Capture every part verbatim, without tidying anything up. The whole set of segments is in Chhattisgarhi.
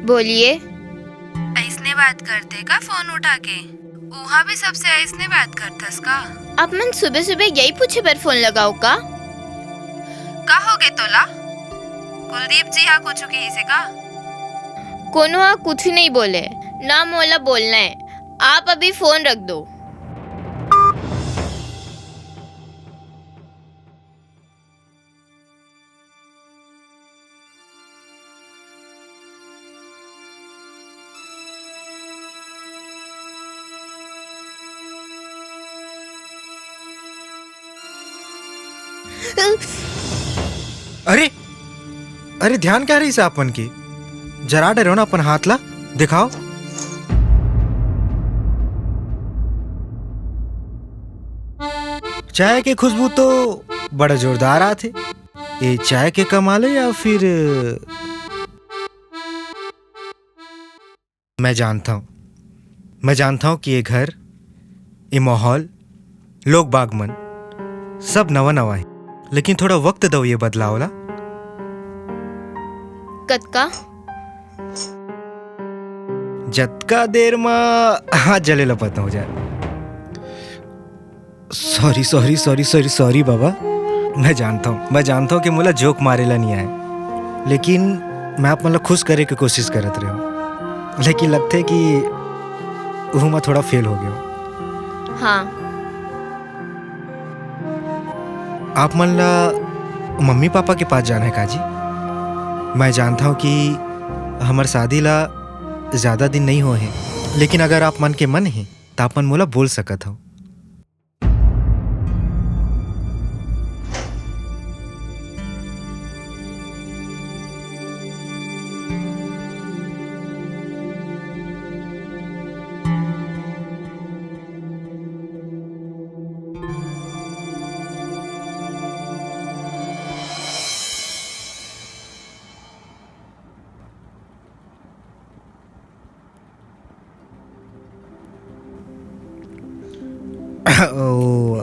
बोलिए। अइसने बात करथे का फोन उठा के? उहाँ भी सबसे अइसने बात करथस का? आप मन सुबह सुबह यही पूछे बर फोन लगाव का? का होगे तोला? कुलदीप जी हा कुछु किहिसे का? कोनो हा कुछु नहीं बोले, ना मोला बोलना है। आप अभी फोन रख दो। अरे, अरे, ध्यान का रहिस आप मन के? जरा डरेव ना, अपन हाथ ला देखाव। चाय के खुशबू तो बड़ा जोरदार आथे। ये चाय के कमाल है या फिर? मैं जानता हूँ, मैं जानता हूँ कि ये घर, ये माहौल, लोग बाग मन, सब नवा नवा है, लेकिन थोड़ा वक्त दव ये बदलाव ला। कतका? जतका देर मा हाथ जले ला पता हो जाए। Sorry, sorry, sorry, sorry, sorry बाबा। मैं जानता हूँ, मैं जानता हूँ कि मोला जोक मारे ला नहीं आए, लेकिन मैं आप मन ला खुश करे के कोशिश करत रहे हूँ, लेकिन लगथे कि उहू मा थोड़ा फेल हो गया। हाँ। आप मन ला मम्मी पापा के पास जाना है काजी? मैं जानता हूँ कि हमर शादी ला ज्यादा दिन नहीं हो है, लेकिन अगर आप मन के मन है, त आप मन मोला बोल सकत हव। वो,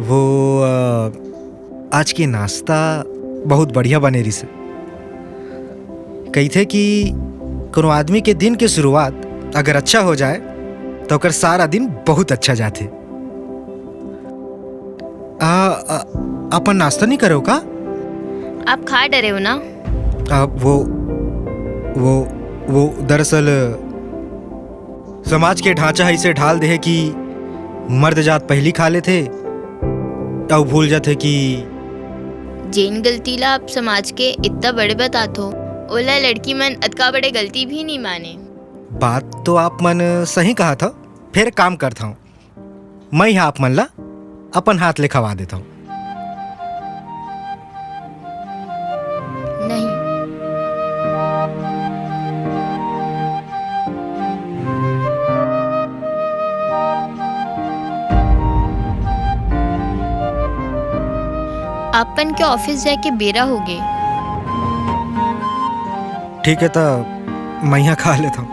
वो, अ, आज के नाश्ता बहुत बढ़िया बने रिहिस। कहिथे कि कोनो आदमी के दिन के शुरुआत अगर अच्छा हो जाए, तो ओकर सारा दिन बहुत अच्छा जाथे। आ, आ, अपन नाश्ता नहीं करेव का? आप खा डरेव ना? आ, वो, वो, वो दरअसल समाज के ढांचा ह इसे ढाल दे हे कि मर्द जात पहिली खा लेथे अउ भूल जाथे कि जेन गलती ला आप समाज के इतना बड़े बताथो, ओला लड़की मन अतका बड़े गलती भी नहीं माने। बात तो आप मन सही कहा था, फिर काम करता हूँ। मैं यहाँ आप मन ला अपन हाथ ले खवा देता हूँ। नहीं। अपन के ऑफिस जाए के बेरा हो गे। ठीक है, त मैं यहाँ खा लेता हूँ।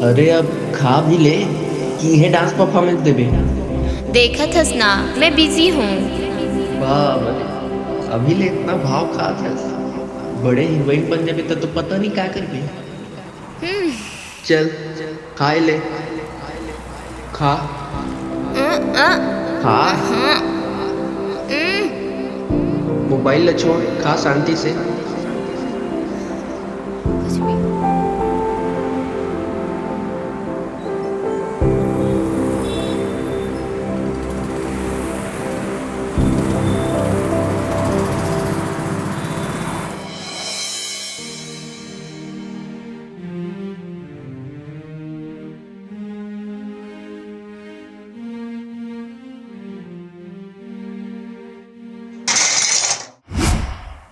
अरे, अब खा भी ले, कि इहे dance performance देबे? देखत हस ना, मैं busy हूँ। बाप रे, अभी ले इतना भाव खात हस, बड़े heroine बन जाबे त तो पता नहीं का करबे। हम्म। चल, खाए ले, खा। अ, अ, खा। हाँ। हम्म। Mobile ला छोड़, खा शांति से। कुछ भी।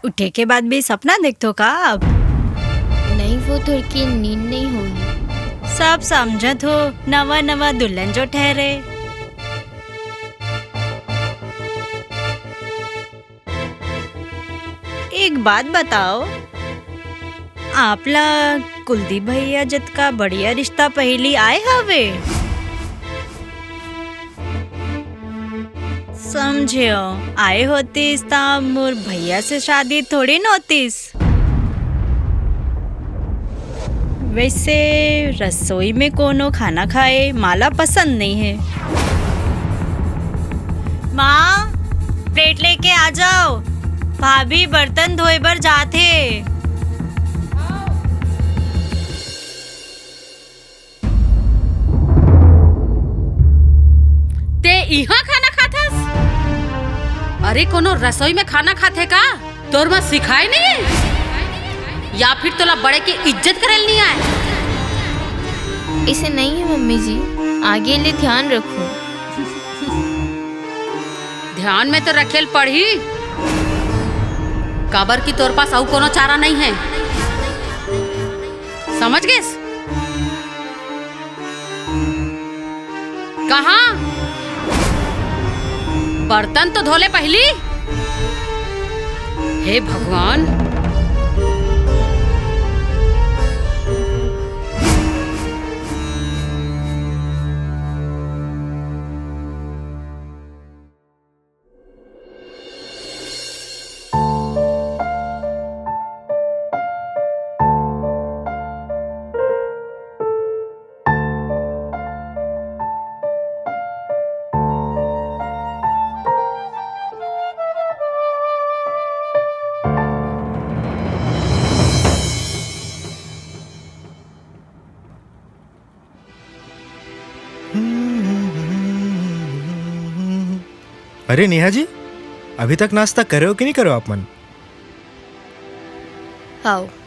उठे के बाद भी सपना देखथो का अब? नहीं, वो थोड़की नींद नहीं होगी। सब समझत हो, नवा नवा दुल्हन जो ठहरे। एक बात बताओ, आप ला कुलदीप भैया जतका बढ़िया रिश्ता पहिली आए हवे? समझेव, आए होतिस त मोर भैया से शादी थोड़ी न होतिस। वैसे रसोई में कोनो खाना खाए माला पसंद नहीं है। माँ, plate लेके आ जाओ, भाभी बर्तन धोए बर जाथे। ते इहाँ खाना खाथस? अरे, कोनो रसोई में खाना खाथे का? तोर माँ सिखाए नहीं है? या फिर तोला बड़े के इज्जत करेल नहीं आए? इसे नहीं है मम्मी जी, आगे ले ध्यान रखूं। ध्यान में तो रखेल पड़ही, काबर कि तोर पास अउ कोनो चारा नहीं है। समझ गेस? कहाँ? बर्तन तो धोले पहली। हे भगवान। अरे नेहा जी, अभी तक नाश्ता करे हो कि नहीं करे हो आप मन? आओ। अ,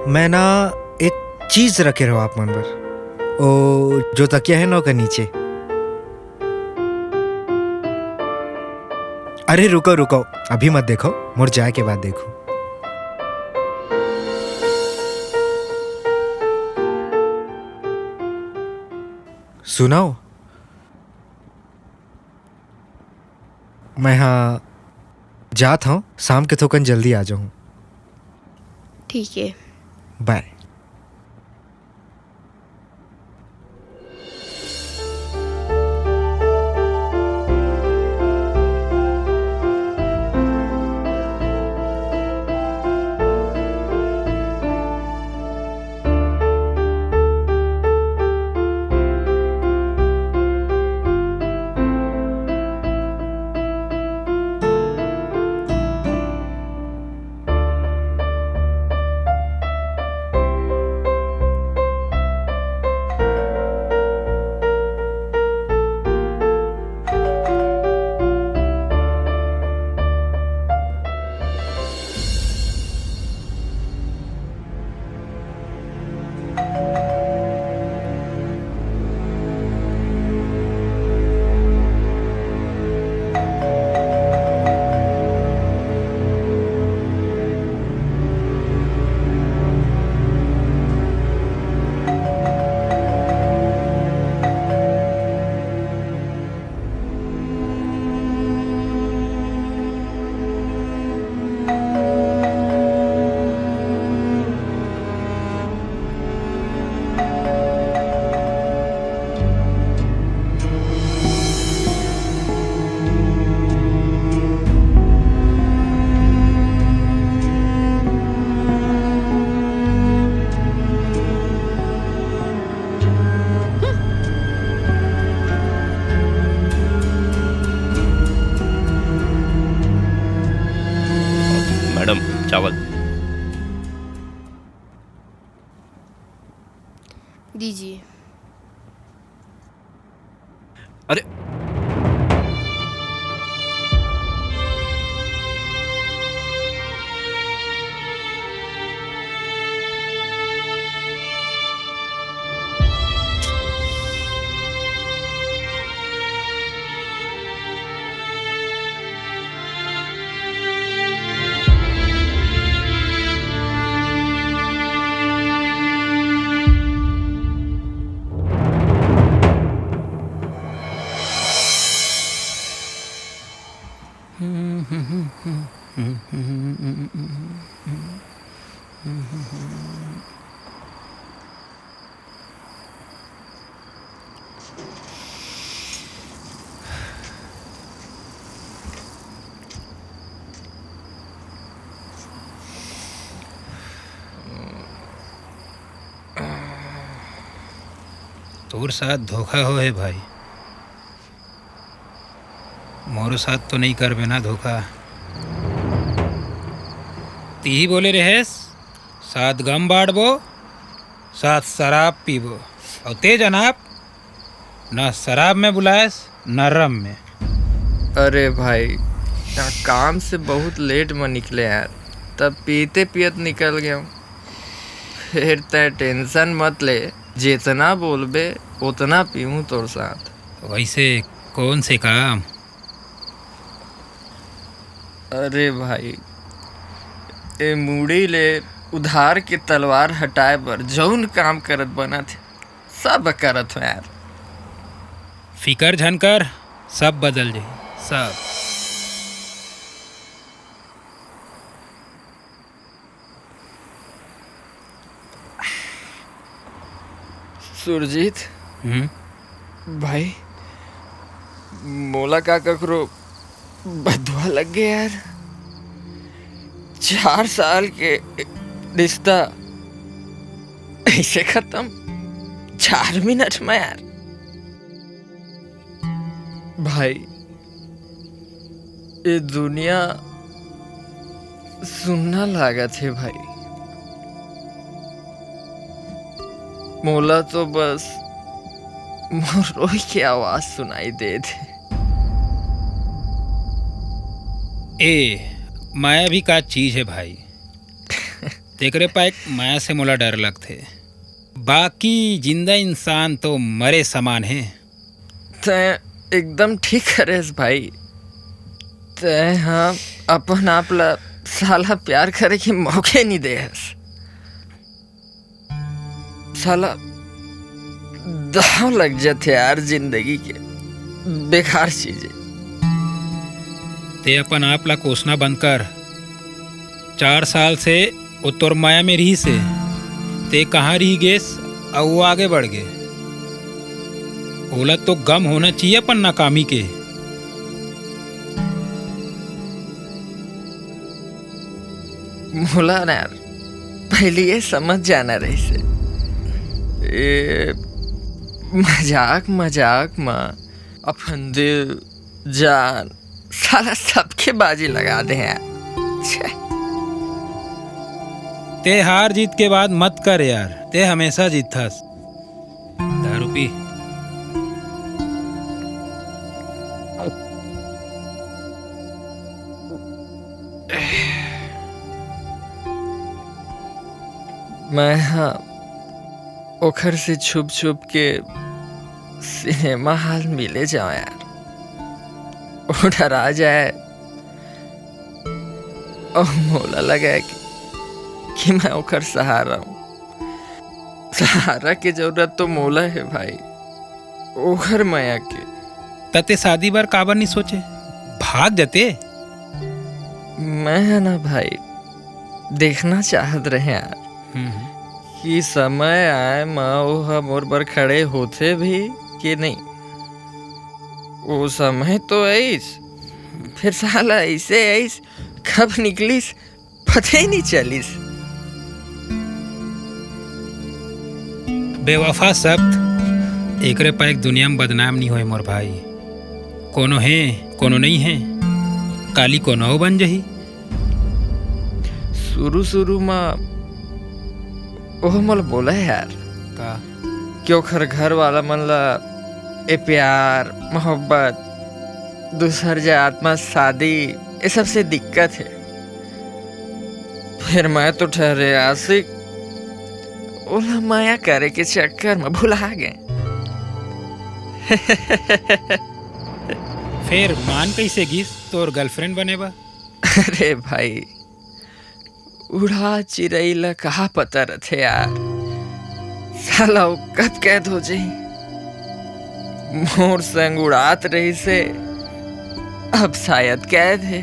मैं ना एक चीज रखे रहो आप मन बर। ओ, जो तकिया है ना, ओकर नीचे। अरे रुको, रुको, अभी मत देखो, मोर जाए के बाद देखो। सुनो, मैं हाँ जात हूँ, शाम के थोकन जल्दी आ जाऊँ। ठीक है। बाय। दीजिए। अरे, तोर साथ धोखा हो हे भाई, मोर साथ तो नहीं करबे ना धोखा। तीही बोले रहेस, साथ गम बांटबो, साथ शराब पीबो, अउ ते जनाब ना शराब में बुलायस ना रम में। अरे भाई, यहाँ काम से बहुत लेट में निकले यार, तब पीते पियत निकल गया हूँ। फिर तय टेंशन मत ले, जितना बोलबे उतना पीऊँ तोर साथ। वैसे कौन से काम? अरे भाई, ए मुड़ी ले उधार के तलवार हटाए बर जौन काम करत बनत हे, सब करत हो यार। फिकर झन कर, सब बदल जाही, सब। सुरजीत, हम्म? भाई, मोला का ककरो बदवा लग गया यार। चार साल के रिश्ता ऐसे खत्म, चार मिनट में यार। भाई, ये दुनिया सुन्ना लागत हे भाई। मोला तो बस मोर रोई के आवाज सुनाई देत हे। ए, माया भी का चीज हे भाई। तेकरे पाए माया से मोला डर लगथे। बाकी जिंदा इंसान तो मरे समान हे। तैं एकदम ठीक करेस भाई। तैं ह अपन आप ला साला प्यार करे के मौके नहीं देहस। साला दाव लग जाथे यार जिंदगी के बेकार चीजें। ते अपन आप ला कोसना बंद कर। चार साल से ओ तोर माया में रिहिस हे, ते कहाँ रिहि गेस अउ वो आगे बढ़ गे। ओला तो गम होना चाहिए अपन नाकामी के। मोला ना यार, पहली ये समझ जाना रहिस हे। ये मजाक मजाक में अपन दिल, जान, साला सबके बाजी लगा दे यार। छे। ते हार जीत के बात मत कर यार, ते हमेशा जीतथस। दारू पी। मैं हा ओखर से छुप छुप के सिनेमा हॉल मिले जाओ यार। वो डरा जाए अउ मोला लगे कि, कि मैं ओखर सहारा हूँ। सहारा के जरूरत तो मोला हे भाई, ओखर मया के। त ते शादी बर काबर नहीं सोचे? भाग जाते। मैं है ना भाई, देखना चाहत रहे यार हम्म। कि समय आए म ओह मोर बर खड़े होथे भी कि नहीं। वो समय तो आइस, फिर साला ऐसे आइस, कब निकलिस, पता ही नहीं चलिस। बेवफा शब्द, एकरे पा एक दुनिया में बदनाम नहीं होए मोर भाई। कोनो हे, कोनो नहीं हे, काली कोनो अउ बन जही। शुरू शुरू म ओह मोला बोला यार। का? कि ओखर घर वाला मन ला ए प्यार, मोहब्बत, दूसर जात म शादी, ए सब से दिक्कत हे। फिर मैं तो ठहरे आशिक, ओला मया करे के चक्कर म भुला गए। फिर मान कैसे गिस तोर गर्लफ्रेंड बने बा? अरे भाई, उड़ा चिरई ला कहा पता रथे यार, साला वो कब कैद हो जाई। मोर संग उड़ात रहिसे, अब शायद कैद हे।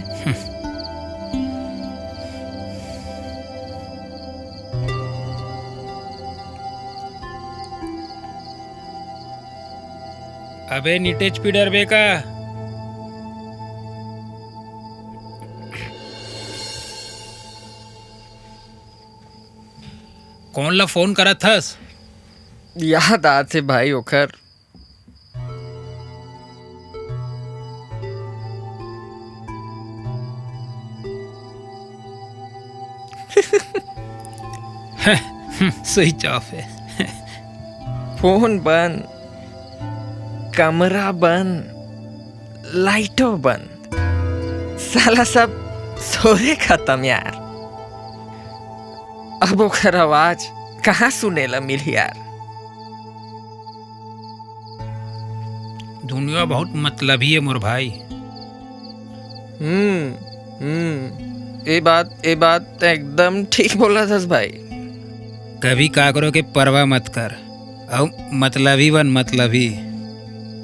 अबे निटेच पिडर बे का? कौन ला फोन करत हस? याद आथे भाई ओखर। स्विच ऑफ है। फोन बंद, कमरा बंद, लाइटो बंद, साला सब सोरे खत्म यार। अब ओखर आवाज कहाँ सुने ला मिलही यार? दुनिया बहुत मतलबी है मोर भाई। हम्म, हम्म, ए बात, ए बात त एकदम ठीक बोलत हस भाई। कभी काकरो के परवाह मत कर, अउ मतलबी बन मतलबी।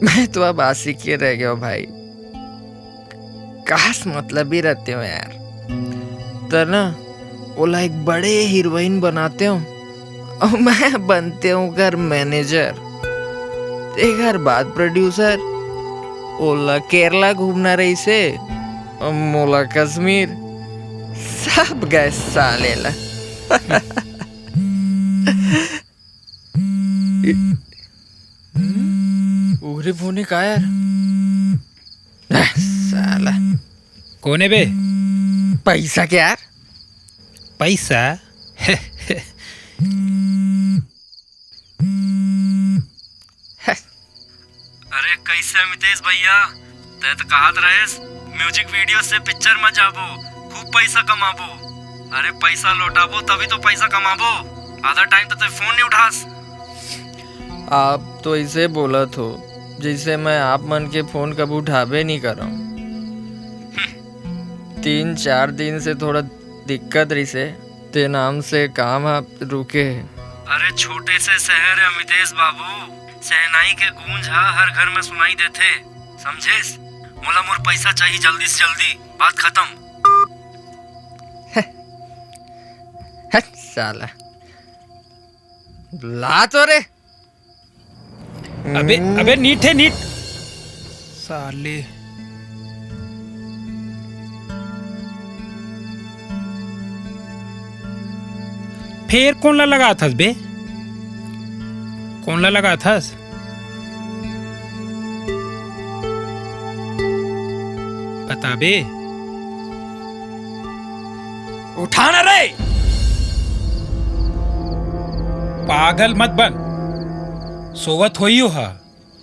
मैं तो अब आशिक ही रह गयो भाई। काश मतलबी रहते हो यार, त ना ओला एक बड़े हीरोइन बनाते हो और मैं बनते हूँ घर मैनेजर, ते घर बात प्रोड्यूसर। ओला केरला घूमना रहिसे और मोला कश्मीर। सब गए साले ला। उरे बोने का यार? आह, साला। कोने बे? पैसा के यार? पैसा? अरे कैसे अमितेश भैया, तै तो कहत रहेस म्यूजिक वीडियो से पिक्चर में जाबो, खूब पैसा कमाबो। अरे पैसा लौटाबो तभी तो पैसा कमाबो, आधा टाइम तो तै फोन नहीं उठास। आप तो ऐसे बोलत हो जैसे मैं आप मन के फोन कभी उठाबे नहीं करम। तीन चार दिन से थोड़ा दिक्कत रहिसे, ते नाम से काम ह रुके हे। अरे छोटे से शहर है अमितेश बाबू, शहनाई के गूंज ह हर घर में सुनाई देथे, समझेस? मोला मोर पैसा चाहिए जल्दी से जल्दी, बात खत्म। हट साला, ला तो रे। अबे, अबे नीट है, नीट। साले। फेर कौन ला लगात हस बे? कौन ला लगात हस? बता बे। उठा ना रे। पागल मत बन, सोवत होई ओहा,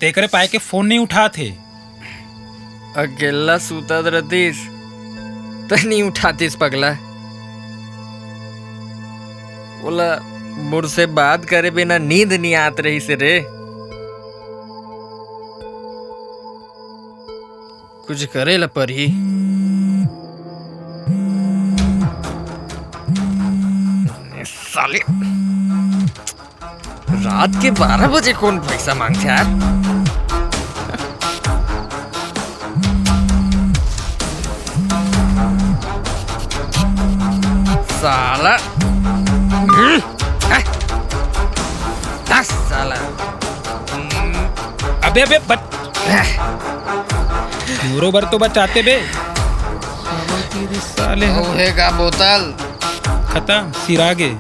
तेकरे पाए के फोन नहीं उठात हे। अकेला सुतत रहतीस त नहीं उठातीस पगला। ओला मोर से बात करे बिना नींद नहीं आत रहिसे रे। कुछ करे ला परही। साले, रात के बारह बजे कौन पैसा मांगथे यार? साला। हम्म, हैं? दस साला। अबे, अबे, बच-, मोरो बर तो बचाते बे। साले, तेरी साले। अउ हे का बोतल? खत्म, सिरा गे।